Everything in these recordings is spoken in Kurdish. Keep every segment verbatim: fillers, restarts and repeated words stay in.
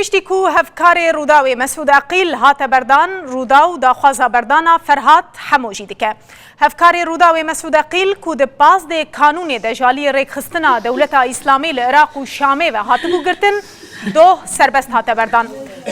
Piştî ku hevkarê Rûdawê Mesûd Eqîl hate berdan, Rûdaw daxwaza berdana Ferhat Hemo jî dike. Hevkarê Rûdawê Mesûd Eqîl ku di pazdê Kanûnê de ji aliyê rêkxistina Dewleta Îslamî li Iraq û Şamê ve hatibû girtin, doh serbest hate berdan.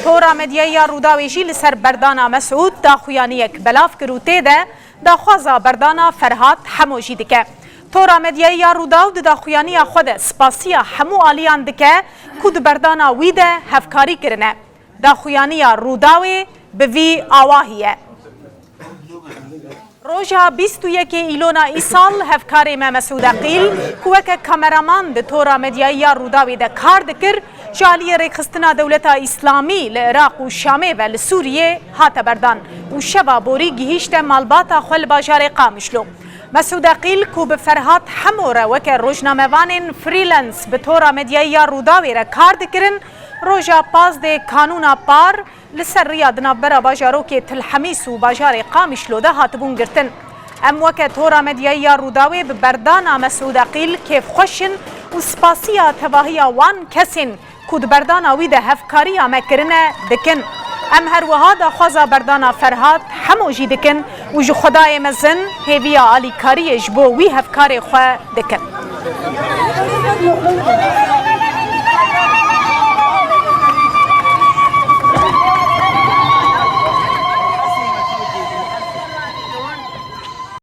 Tora medyayî ya Rûdawê jî li ser berdana Mesûd daxuyaniyek belav kir û tê de daxwaza berdana Ferhat Hemo jî dike. Tora medyayî ya Rûdaw di daxuyaniya xwe de spasiya hemû aliyan dike ku di berdana wî de hevkarî kirine. Daxuyaniya Rûdawê bi vî awahî ye. Roja bîst û yekê Îlona îsal hevkarê me Mesûd Eqîl, ku weke kameraman di tora medyayî ya Rûdawê de kar dikir, ji aliyê rêkxistina Dewleta Îslamî li Iraq û Şamê ve li Sûriyê hate berdan û şeva borî gihîşte malbata xwe li bajarê Qamişlo. Mesûd Eqîl ku bi Ferhat Hemo re weke rojnamevanên freelance bi tora medyayî ya Rûdawê re kar dikirin, roja pazdê Kanûna Par li ser riya di navbera bajarokê Til Hemîs û bajarê Qamişlo de hatibûn girtin. Em weke tora medyayî ya Rûdawê bi berdana Mesûd Eqîl kêfxweş in û spasiya tevahiya wan kesên ku di berdana wî de hevkariya me kirine dikin. Em her wiha daxwaza berdana Ferhat Hemo jî dikin û ji Xwedayê mezin hêviya alîkariyê ji bo wî hevkarê xwe dikin.